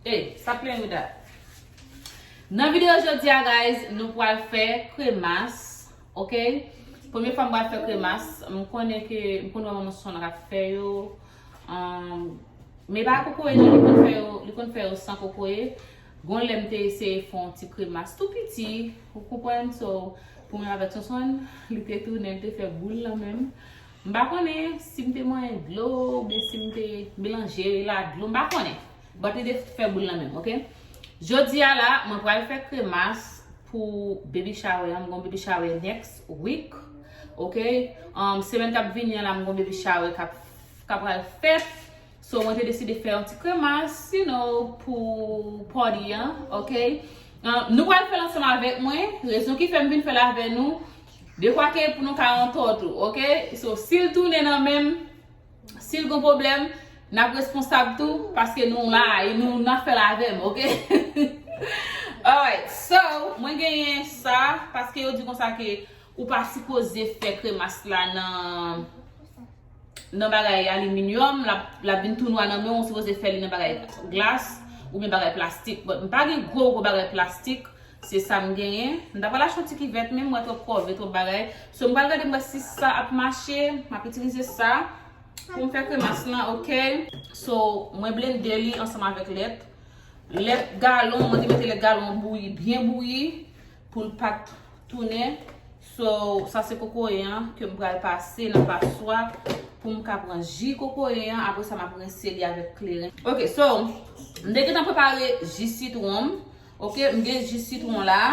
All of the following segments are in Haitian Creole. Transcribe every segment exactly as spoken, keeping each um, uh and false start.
Hey, stop playing with that. Nan videyo jodi a, guys, nou pral fè kremas, ok? Premye fwa m pral fè kremas, m konnen ke, m konn wè manman Sona k ap fè yo. Um, men pa kokoye non, li konn fè yo, li konn fè yo san kokoye. Gon lè m te eseye fè yon ti kremas tou piti, ou konprann? So, pou mwen avèk Sonson, li te tounen, li te fè boul lan menm. M pa konnen si m te manyen dlo, oubyen si m te melanje l a dlo, m pa konnen. But li te fè boul lan menm, ok? Jodi a la, mwen pral fè kremas pou baby shower an. M gon baby shower next week, ok? Um, semèn k ap vini an la, m gon baby shower k ap, k ap pral fèt. So, mwen te deside fè yon ti kremas, you know, pou party an, ok? Um, nou pral fè l ansanm avèk mwen. Rezon ki fè m vin fè l avè nou, defwa ke pou nou ka antò tou, ok? So, si l tounen nan men m, si l gon pwoblèm, n ap responsab tou, paske nou la, e nou, n ap fè l avè m, ok? Alright, so, mwen genyen sa, paske yo di konsa ke ou pa sipoze fè kremas la nan, nan bagay aliminyòm, l ap, l ap vin tou nwa nan men w, ou sipoze fè li nan bagay glas, oubyen bagay plastik. But m pa gen gwo, gwo bagay plastik, se sa m genyen. M ta pral achte yon ti kivèt, men m wè twòp kòve, twòp bagay. So, m pral gade m wè si sa ap mache, m ap itilize sa. Pou m fè kremas lan, ok. So, mwen blende li ansanm avèk lèt. Lèt galon, mwen te mete lèt galon an bouyi, byen bouyi, pou l pa t tounen. So, sa se kokoye an ke m pral pase nan paswa pou m ka pran ji kokoye an. Apre sa, m ap rense li avèk kleren. Ok, so, m te gentan prepare ji sitwon m. Ok, m gen ji sitwon la.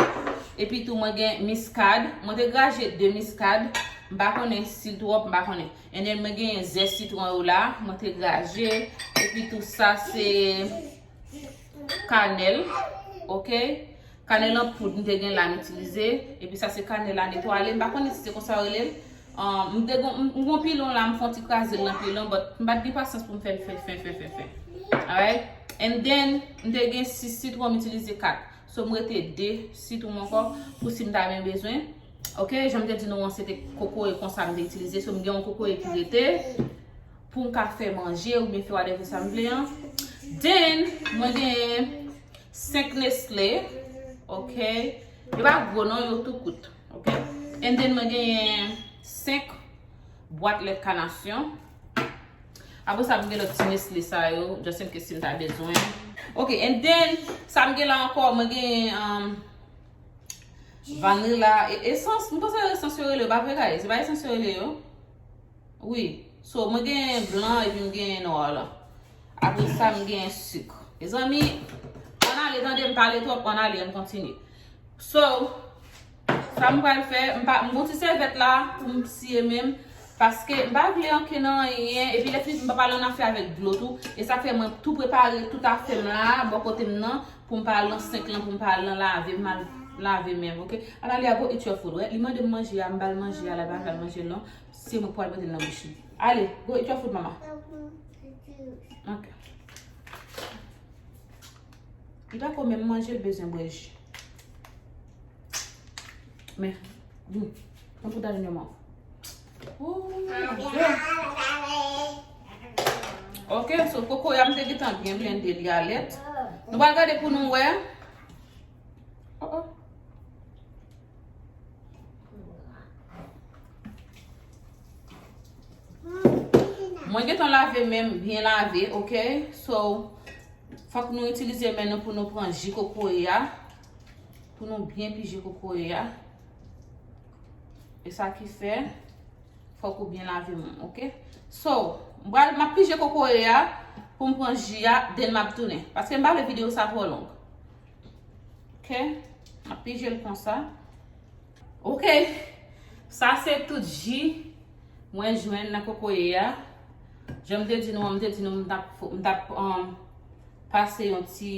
Epi tou, mwen gen miskad. Mwen te graje de miskad. M pa konnen si l twòp, m pa konnen. And then, mwen gen zès sitwon yo la. Mwen te graje. Epi tou, sa se kanèl. Ok? Kanèl an poud, m te gen la, m itilize. Epi sa se kanèl la netwale. M pa konnen si se konsa yo rele l. Um, m te gon, m, m gon pilon la, m fè yon ti kraze l nan pilon, but m pa t gen pasyans pou m fè l fen, fen, fen, fen, fen. Alright? And then, m te gen sis sitwon, m itilize kat. So, m rete de sitwon ankò pou si m ta byen bezwen. Ok, jan m te di nou an, se te kokoye konsa m te itilize. So, m gen yon kokoye ki rete pou m ka fè manje oubyen fè whatever sa m vle an. Then, mwen gen senk Nestlé. Ok. Yo pa gwo non, yo tou kout. Ok. And then, mwen gen senk bwat lèt kanasyon. Apre sa, m gen lòt ti Nestlé sa yo, just in case si m ta bezwen. Ok, and then, sa m gen la ankò, mwen gen, um, vanila, e, esans, m panse esans yo rele yo, pa vre, guys? Se pa esans yo rele yo? Wi. So, mwen gen blan epi m gen nwa la. Apre sa, m gen sik. Mezanmi, ann ale, tande m pale twòp, ann ale, ann kontinye. So, sa m pral fè, m pa, m gon ti sèvyèt la pou m siye men m, paske m pa vle anke nan anyen, epi lè fini m pa pral annafè avèk dlo tou, e sa k fè mwen tou prepare tout afè m la, bò kote m nan, pou m pa al nan senk lan, pou m pa al nan lave, m al lave men m, ok? Ann ale a, go eat your food, wè, li mande m manje a, m ba l manje a, la, m pa ba l manje l non, se mwen k pral mete l nan bouch li. Ale, go eat your food, mama. Ok. Li pa ko menm manje, l bezwen bwè ji. Men, hmm, tankou dal nèman. Oh, yeah. Ok, so kokoye a m te gentan byen blende li a lèt. Nou pral gade pou nou wè. Oh, oh. Mwen gentan lave men m, byen lave, ok? So, fòk nou itilize men nou pou nou pran ji kokoye a. Pou nou byen pije kokoye a. E sa ki fè, fòk ou byen lave men w, ok? So, m pral, m ap pije kokoye a pou m pran ji a, then m ap tounen. Paske m pa vle videyo sa twò long. Ok? M ap pije l konsa. Ok. Sa se tout ji mwen jwenn nan kokoye a. Jan m te di nou an, m te di nou m t ap, m t ap, um, pase yon ti,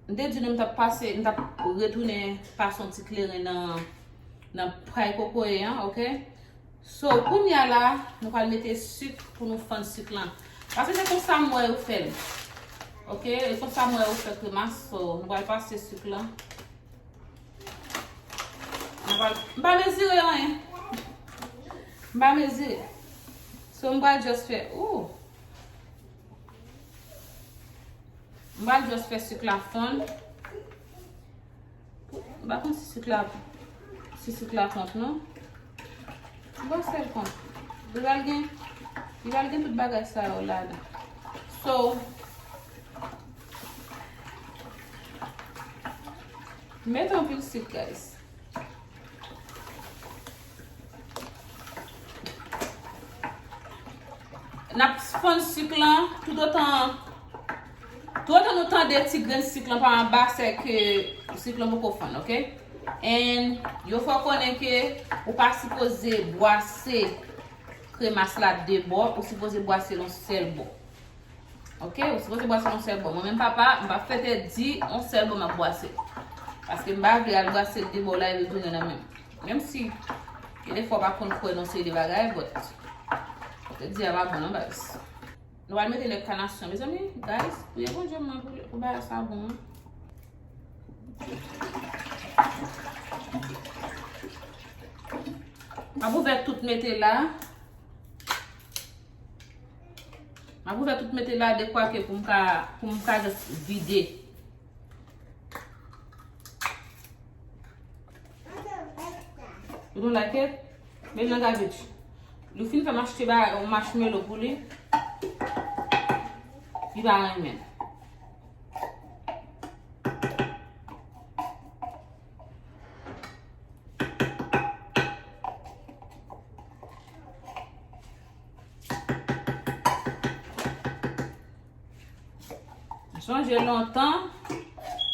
m te di nou m t ap pase, m t ap retounen pase yon ti kleren nan, nan pay kokoye an, ok? So, kounye a la, nou pral mete sik pou nou fann sik lan. Paske se konsa m wè yo fè l. Ok, e konsa m wè yo fè kremas, so, nou pral pase sik lan. Nou pral, m pa mezire anyen. M pa mezire. So, m pral just fè, ooh. M pral just fè sik la fonn. M pa konn si sik la, si sik la kont non. M panse l kont. Li pral gen, li pral gen tout bagay sa yo ladan. So, mete anpil sik, guys. N ap fonn sik lan toutotan, toutotan nou tande ti grenn sik lan pa anba, se ke sik lan poko fonn, oke? And yo fè w konnen ke ou pa sipoze bwase kremas la de bò, ou sipoze bwase l yon sèl bò. Oke, ou sipoze bwase yon sèl bò. Mwen menm papa, m pa fete di yon sèl bò m ap bwase. Paske m pa vle al bwase de bò la epi l tounen nan men m. Menm si, gen de fwa w pa konn kwè nan seri de bagay, but, te di a pa bon non, baz. Nou al mete lèt kanasyon, mezanmi, guys, priye Bondye mwen pou, pou bagay sa bon. M ap ouvè tout mete la. M ap ouvè tout mete la dekwa ke pou m ka, pou m ka just vide. You don't like it? Met nan garbage. Li fin fè m achte ba, yon marshmallow pou li. Li pa renmen. M sonje lontan,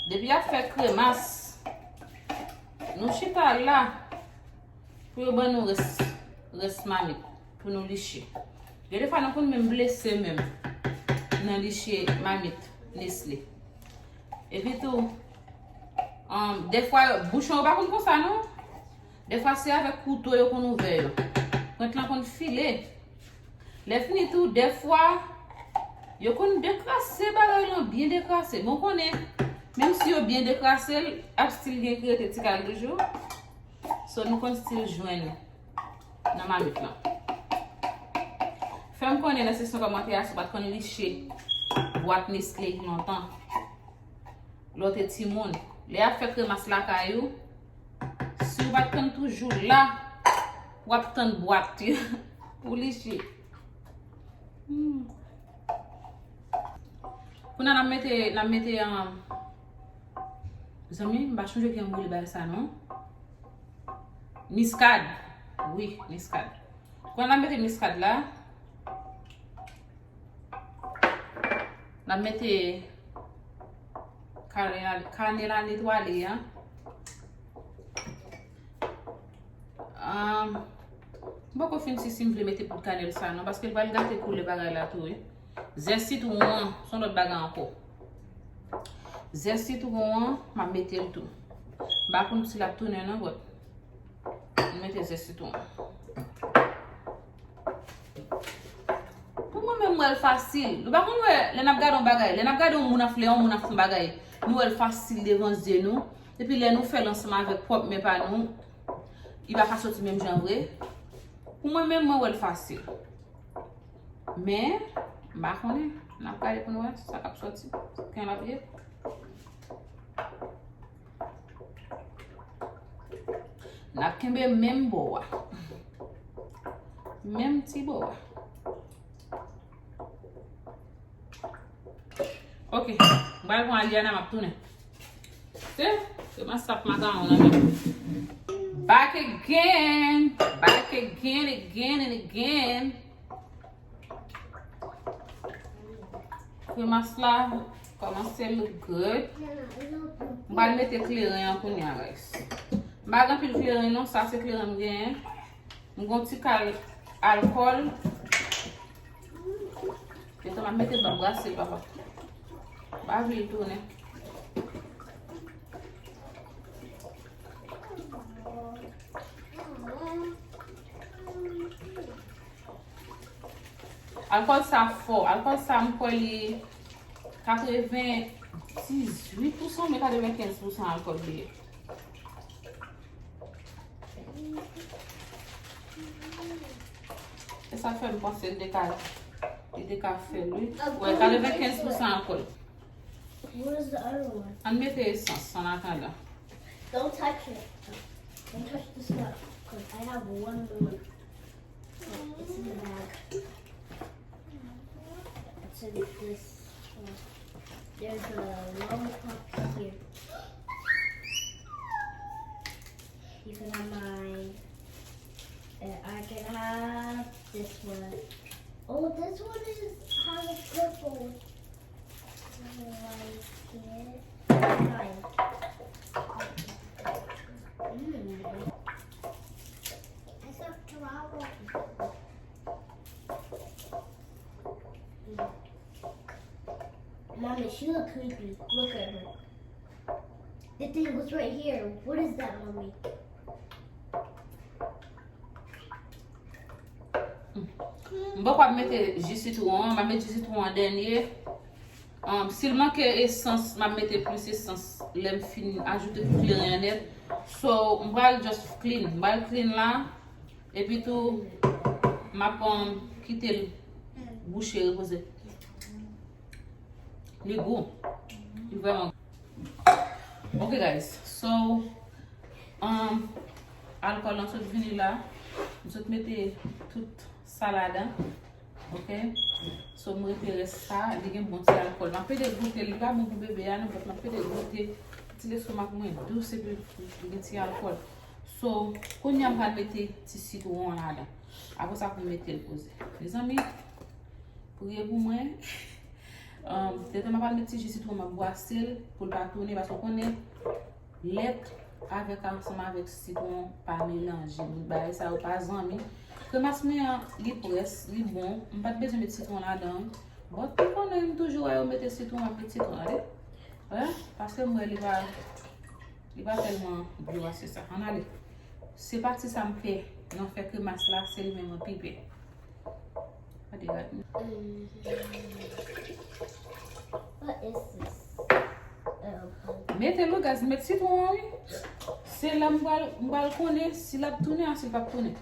depi y ap fè kremas, nou chita la pou yo ban nou rès, rès mamit pou nou liche. Gen de fwa nou konn menm blese menm nan liche mamit Nestlé. Epi tou, um, de fwa bouchon yo pa konn konsa non. De fwa se avèk kouto yo konn ouvè yo. Pwent lan konn file. Lè fini tou, de fwa, yo konn dekrase bagay lan, byen dekrase. Bon, konnen, menm si yo byen dekrase, l ap still gen ki rete ti kal toujou. So, nou konn still jwenn nan mamit lan. Fè m konnen nan seksyon kòmantè a si w pa t konn liche bwat Nestlé lontan. Lè w te timoun, lè y ap fè kremas lakay ou, si w pa t konn toujou la, w ap tann bwat pou liche. Hmm. Kounye a n ap mete, n ap mete, um, zanmi, m pa sonje kijan m rele bagay sa non. Miskad. Wi, miskad. Kounye a n ap mete miskad la. N ap mete kanèl, kanèl a netwaye an. Um, m poko fin si si m vle mete poud kanèl sa non, paske l pral gate koulè bagay la tou wi. Zès sitwon an, se yon lòt bagay ankò. Zès sitwon an, m ap mete l tou. M pa konn si l ap tounen non, but m mete zès sitwon an. Pou mwen menm, m wè l fasil. Nou pa konn wè, lè n ap gade yon bagay, lè n ap gade yon moun ap fè, yon moun ap fè yon bagay, nou wè l fasil devan zye nou. Epi lè nou fè l ansanm avèk pwòp men pa nou, li pa ka soti menm jan vre. Pou mwen menm, mwen wè l fasil. Men, m pa konnen. N ap gade pou n wè sa k ap soti. Ken l ap ye. N ap kenbe menm bò a. Menm ti bò a. Ok. M pral pran Aliana, m ap tounen. Se, se m ap sap makawon nan men. Back again. Back again, again and again. Kremas la kòmanse look good. M pral mete kleren an kounye a, guys. M pa gen anpil kleren non, sa se kleren m genyen. M gon ti kal alkòl. Gentan m ap mete ban brase papa. M pa vle l tounen. Alkòl sa fò. Alkòl sa, m kwè li katrevenndizwit pousan oubyen katrevenkenz pousan alkòl li ye. E sa fè m panse li te ka, li te ka fè l, wi. Wè, katrevenkenz pousan alkòl. Where's the other one? Ann mete esans an atandan. Don't touch it. Don't touch the stuff. Because I have one more. Oh, it's in the bag. It's in this one. There's a lollipop here. You can have mine. And I can have this one. Oh, this one is has a purple. Like it. Like. Mm. It's a flower. Mm. Mommy, she look creepy. Look at her. The thing was right here. What is that, Mommy? M poko ap mete ji sitwon an, m ap mete ji sitwon an dènye. Um, si l manke esans, m ap mete plis esans lè m fin ajoute pou kleren an nèt. So, m pral just clean. M pral clean la. Epi tou, m ap um, kite l bouche repoze. Li gou. Li vrèman gou. Ok, guys. So, um, alkòl lan sot vini la. M sot mete tout sa ladan. Ok? So, m rete rès sa. Li gen bon ti alkòl. M ap pede goute. Li pa bon pou bebe a, non, but m ap pede goute. Ti lestomak mwen dous epi li gen ti alkòl. So, kounye a m pral mete ti sitwon an ladan. Apre sa, pou m mete l poze. Mezanmi, priye pou mwen. Um, detan m ap al met ti ji sitwon, m ap bwase l pou l pa tounen, paske w konnen lèt avèk ansanm avèk sitwon pa melanje. Bout bagay sa yo pa zanmi. Kremas mwen an, li près, li bon. M pa t bezwen met sitwon ladan. But ou konnen m toujou wè yo mete sitwon, m ap met sitwon, tande. Wè, paske m wè li pa, li pa tèlman gwo ase sa. Ann ale. Se pati sa m pè nan fè kremas la, se li menm mwen pi pè. Gade, gade. What is this? Um, Mete l, guys, met sitwon an, wi. Se la m pral, m pral konnen si l ap tounen a si l p ap tounen.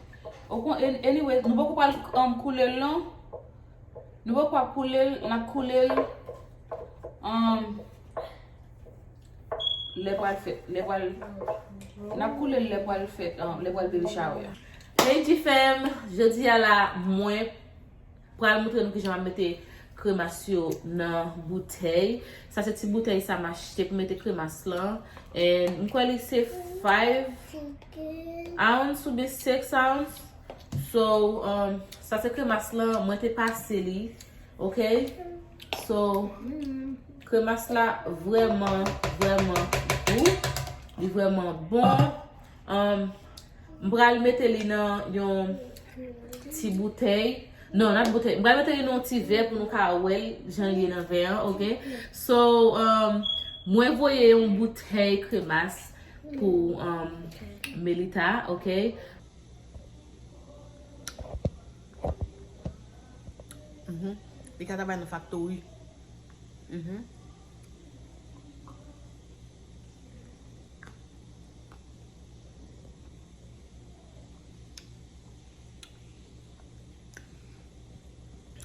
Okon, an- anyway, nou poko pral um, koule l non. Nou poko ap koule l, n ap koule l um, lè pral fèt, lè pral, n ap koule l lè pral fèt, um, lè pral baby shower. Hey G fam, jodi a la, mwen pral montre nou kijan m ap mete kremas yo nan boutèy. Sa se ti boutèy sa m achte pou mete kremas lan. And m kwè li se five ounce oubyen six ounce. So, um, sa se kremas lan, mwen te pase li. Ok? So, kremas la vrèman, vrèman gou. Li vrèman bon. Um, m pral mete li nan yon ti boutèy. Non, not boutèy. M pral mete li nan yon ti vè pou nou ka wè l jan l ye nan vè an, ok? So, um, mwen voye yon boutèy kremas pou um, Melita, ok? Mhm. Li ka travay nan faktori. Mhm.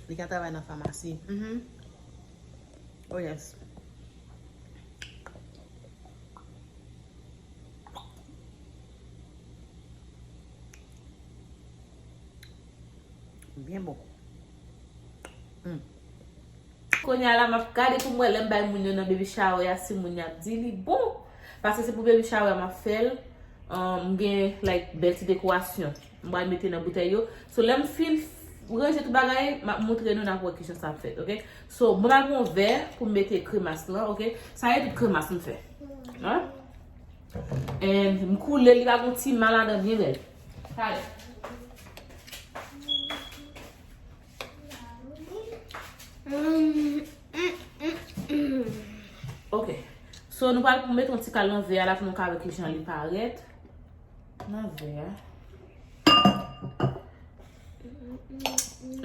Li ka travay nan famasi. Mhm. Oh yes. Byen bon. Mm. Kounye a la, m ap gade pou m wè lè m bay moun yo nan baby shower a, si moun yo ap di li bon. Paske se pou baby shower m ap fè l. Um, m gen, like, bèl ti dekorasyon. M pral mete nan boutèy yo. So, lè m fin ranje tout bagay, m ap montre nou, n ap wè kijan sa ap fèt, ok? So, mwen pral pran yon vè pou m mete kremas lan, ok? Sa e tout kremas m fè. Hein? And m koule, li pa gon ti ma ladan, byen bèl. Talè. Ok. So, nou pral mete yon ti kal nan vè a la pou nou ka wè kijan li parèt. Nan vè a.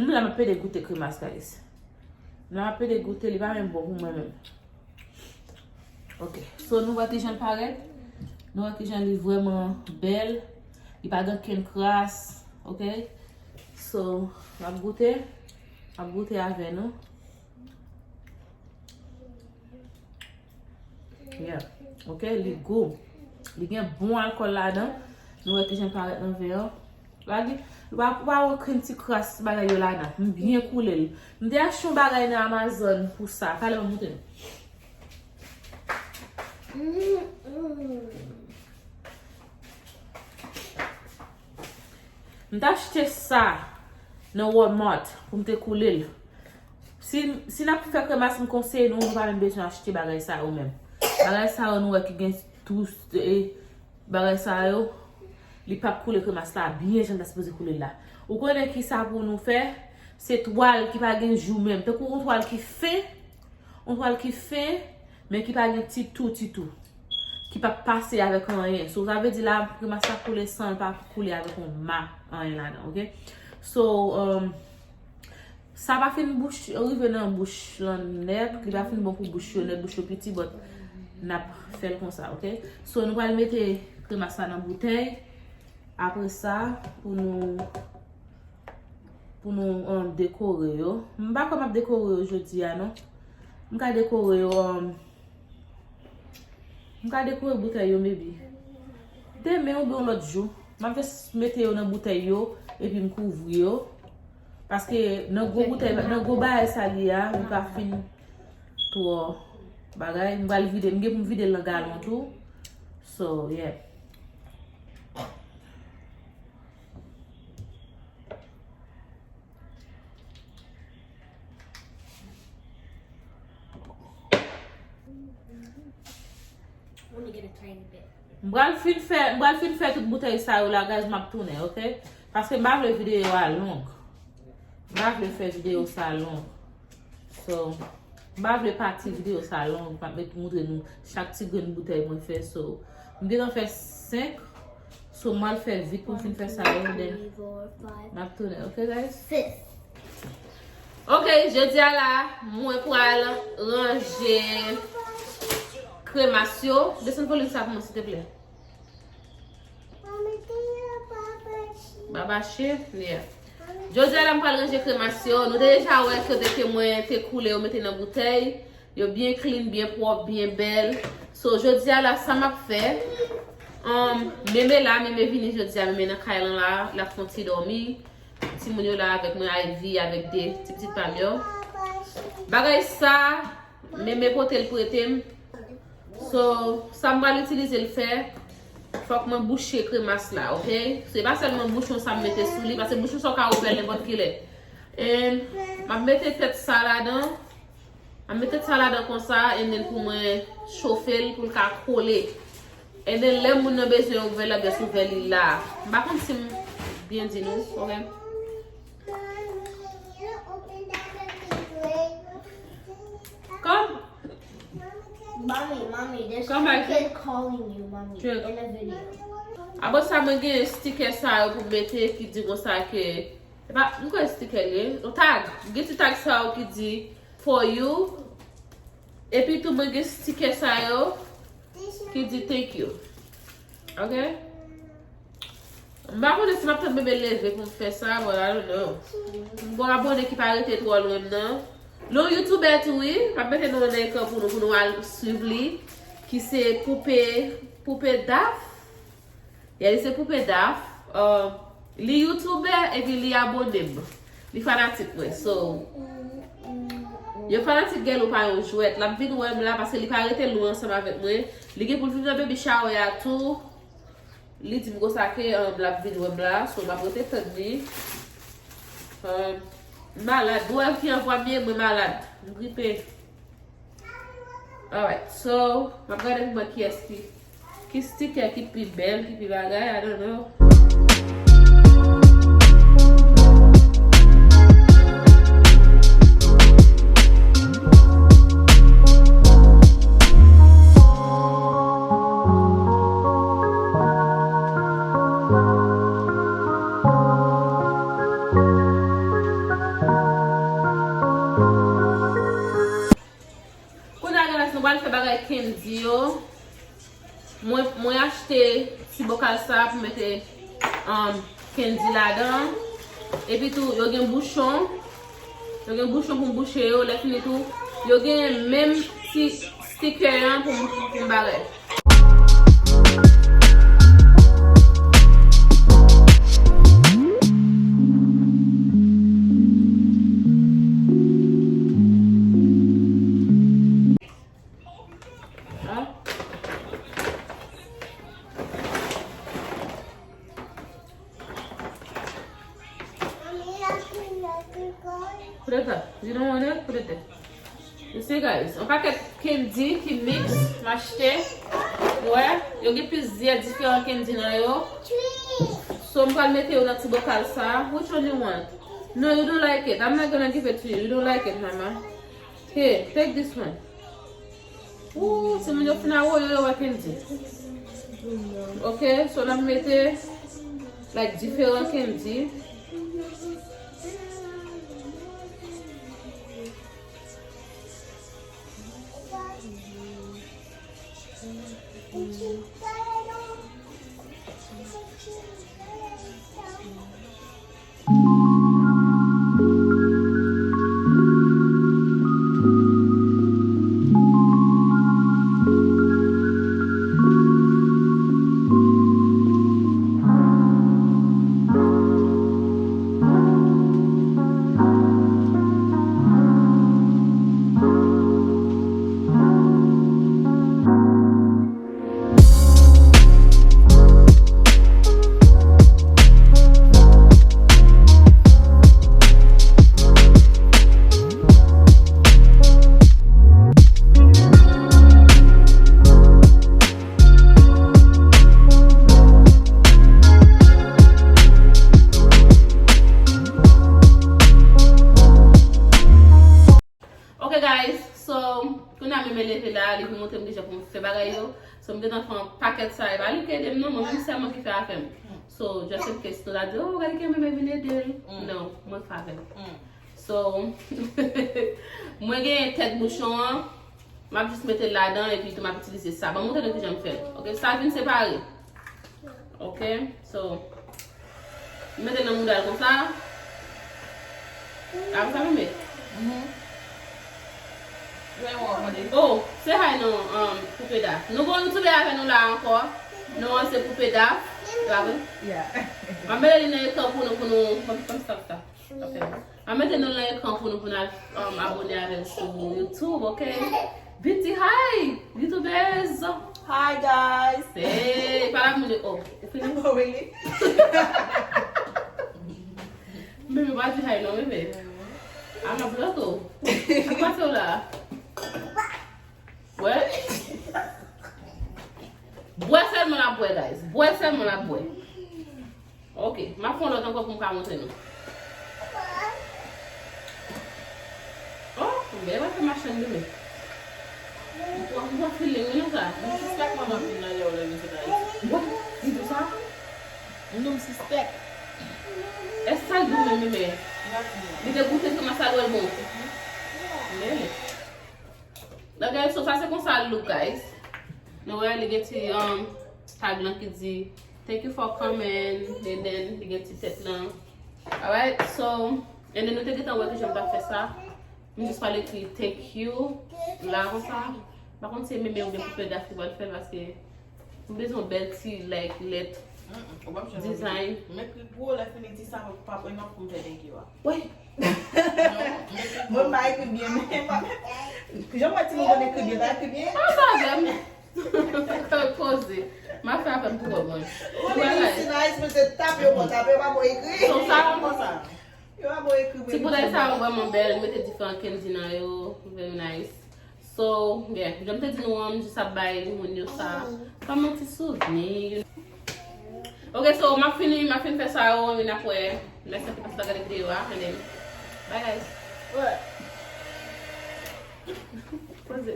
M la m ap pede goute kremas, guys. M la m ap pede goute, li pa menm bon pou mwen menm. Ok. So, nou wè kijan l parèt. Nou wè kijan li vrèman bèl. Li pa gen okenn kras. Ok. So, m ap goute. M ap goute avè nou. Yeah. Ok, li gou. Li gen bon alkòl ladan. Nou wè kijan l parèt nan ven an. Pa gen, ou pa, ou pa wè okenn ti kras bagay yo ladan. M byen koule l. M te achte yon bagay nan Amazon pou sa. Talè m montre nou. M t achte sa nan Walmart pou m te koule l. Si, si n ap fè kremas, m konseye nou, nou pa menm bezwen achte bagay sa yo menm. Bagay sa yo nou wè ki gen tou, e, bagay sa yo, li p ap koule kremas la byen jan l ta sipoze koule l la. Ou konnen ki sa pou nou fè? Se twal ki pa gen jou menm. Tankou yon twal ki fen, yon twal ki fen, men ki pa gen ti tou, ti tou. Ki p ap pase avèk anyen. So, sa vle di la, kremas la koule san l pa koule avèk yon ma anyen ladan, ok? So, um, sa pa fin bouch, rive nan bouch lan nèt, li pa fin bon pou bouch yo nèt, bouch yo piti, but n ap fè l konsa, ok? So, nou pral mete kremas la nan boutèy. Apre sa, pou nou, pou nou, um, dekore yo. M pa kwè m ap dekore yo jodi a, non. M ka dekore yo, um, M ka dekore boutèy yo, maybe. Demen oubyen yon lòt jou. M ap just mete yo nan boutèy yo, epi m kouvri yo. Paske nan gwo boutèy, nan gwo bagay sa li a, li pa fin twò bagay. M pral vide, m gen pou m vide l nan galon tou. So, yeah. Only get a tiny bit. M pral fin fè, m pral fin fè tout boutèy sa yo la, guys, m ap tounen, ok? Paske m pa vle videyo a long. M pa vle fè videyo sa long. So, m pa vle pati videyo sa long, m ap met, montre nou chak ti grenn boutèy mwen fè. So, m gentan fè senk. So, m al fè vit pou m fin fè sa yo, then m ap tounen, ok, guys? Ok, jodi a la, mwen pral ranje kremas yo. Desann volim sa pou mwen, silteplè. Babache, yeah. Jodi a la, m pral ranje kremas yo. Nou te deja wè kote ke mwen te koule yo, mete nan boutèy. Yo byen clean, byen pwòp, byen bèl. So, jodi a la, sa m ap fè, um, Meme la, Meme vini jodi a, Meme nan kay lan la, l ap fè yon ti dòmi. Timoun yo la avèk mwen, Ivy avèk de ti pitit pa m yo. Bagay sa, Meme pote l prete m. So, sa m pral itilize l fè, fòk mwen bouche kremas la, ok? Se pa sèlman bouchon sa m mete sou li, paske bouchon sa w ka ouvè l nenpòt ki lè. And m ap mete tèt sa ladan. M ap mete sa ladan konsa, and then pou mwen chofe l pou l ka kole. And then lè moun nan bezwen ouvè l, l ap just ouvè li la. M pa konn si m byen di nou, ok? Come. Mommy, mommy, there's Come back. Kid calling you, mommy, True. In a video. Apre sa, mwen gen sticker sa yo pou mete ki di konsa ke, e pa, m kwè sticker li ye, yon tag. M gen ti tag sa yo ki di, for you. Epi tou mwen gen sticker sa yo ki di thank you. Ok? M pa konnen si m ap tann Meme leve pou m fè sa, but I don't know. M gon abone ki pa rete twò lwen m nan. Li yon youtubè tou wi, m ap mete non nan ekran pou nou, pou nou al swiv li. Ki se Poupe, Poupe Daf. Yeah, li se Poupe Daf. Uh, li youtubè epi li abone m. Li fanatik mwen. So, yon fanatik gen ou pa yon jwèt. L ap vin wè m la paske li pa rete lwen ansanm avèk mwen. Li gen pou l vin nan baby shower a tou. Li di m konsa ke, um, l ap vin wè m la. So, m ap rete tann li. Um, m malad. Ou wè ki anvwa m ye, mwen malad. M gripe. Alright, so, m ap gade pou mwen kiyès ki, ki sticker ki pi bèl, ki pi bagay, I don't know. Kounye a, guys, nou pral fè bagay candy yo. Mwen, mwen achte ti bokal sa pou mete, um, candy ladan. Epi tou, yo gen bouchon. Yo gen bouchon pou m bouche yo. Lè fini tou, yo gen menm ti Sticker an pou m, pou m bagay. Put it there. You don't want it? Put it there. You see, guys, yon pakèt candy ki mix, m achte. Ou wè, yo gen plizyè diferan candy nan yo. So, m pral mete yo nan ti bokal sa. Which one you want? No, you don't like it. I'm not gonna give it to you. You don't like it, mama. Here, take this one. Ooh, timoun yo fin a woyo yo wè candy. Ok, so n ap mete, like, diferan candy. Ok, guys, so, kounye a Meme leve la, li vin montre m kijan pou m fè bagay yo. So, m gentan fè yon pakèt sa, e pa li ki ede m non, mwen menm sèlman ki fè afè m. So, just in case, nou ta di, oh, gade ki Meme vin ede l. Non, mwen fè afè m. So, mwen gen tèt bouchon an, m ap jis mete l ladan, epi tou m ap itilize sa. Ban m montre nou kijan m fè l. Ok, sa vin separe. Ok, so, mete nan mouda l konsa. Apre sa, meme. Oh, say hi non, um, Poupée Daph. Nou gon YouTuber avè nou la ankò. Non an se Poupée Daph. Se pa vre? Yeah. M ap mete li nan ekran pou nou, pou nou, pou, pou sa, sa. Ok. An mete nou nan ekran pou nou, pou n al, um, abone avè l sou YouTube, ok? Beauty, hi! YouTubers! Hi, guys! Hey, pale ak moun yo. Oh, ou fini? Oh, really? Meme, pa di hi non, meme. A, m ap bloke w. Sa k pase w la? Bwè. Bwè sèlman l ap bwè, guys. Bwè sèlman l ap bwè. Ok, m ap fè yon lòt ankò pou m ka montre nou. Oh, bèl afè machann de men. M pran, m pran feeling wi nan sa. M sispèk manman vin nan lè w lè nou sot Ayiti. Bon, di tou sa? M di w m sispèk. Èske sa l gou menm, men? Li te goute kòman sa l wè l bon? Men. Ok, so sa se konsa l look, guys. Nou wè, li gen ti, um, tag lan ki di, "Thank you for coming." And then, li gen ti tèt lan. Alright, so, and then nou te gentan wè kijan m t ap fè sa. M jis pral ekri "Thank you" la konsa. M pa konn si se Meme oubyen Poupée Daph ki pral fè l, paske m bezwen yon bèl ti, like, lèt design. M ekri pou ou, lè fini di sa, pa, pa, pa, pou m fè thank you a. Wi. Mwen pa ekri byen, men pa, jan w wè timoun konn ekri byen, pa ekri byen. Ansanm avè m. Koze. M ap fè afè m pou kò mwen. Ou wè li si nice, men se tape yo pran, tape yo pa bon ekri. Yo pa bon ekri. Ti boutèy sa yo vrèman bèl, mete diferan candy nan yo, very nice. So, yeah, jan m te di nou an, m jis ap bay moun yo sa kòm yon ti souvni. Ok, so, m ap fini, m ap fin fè sa yo, and then apre, mèsi anpil paske w ta gade videyo a, and then, bye guys. Poze.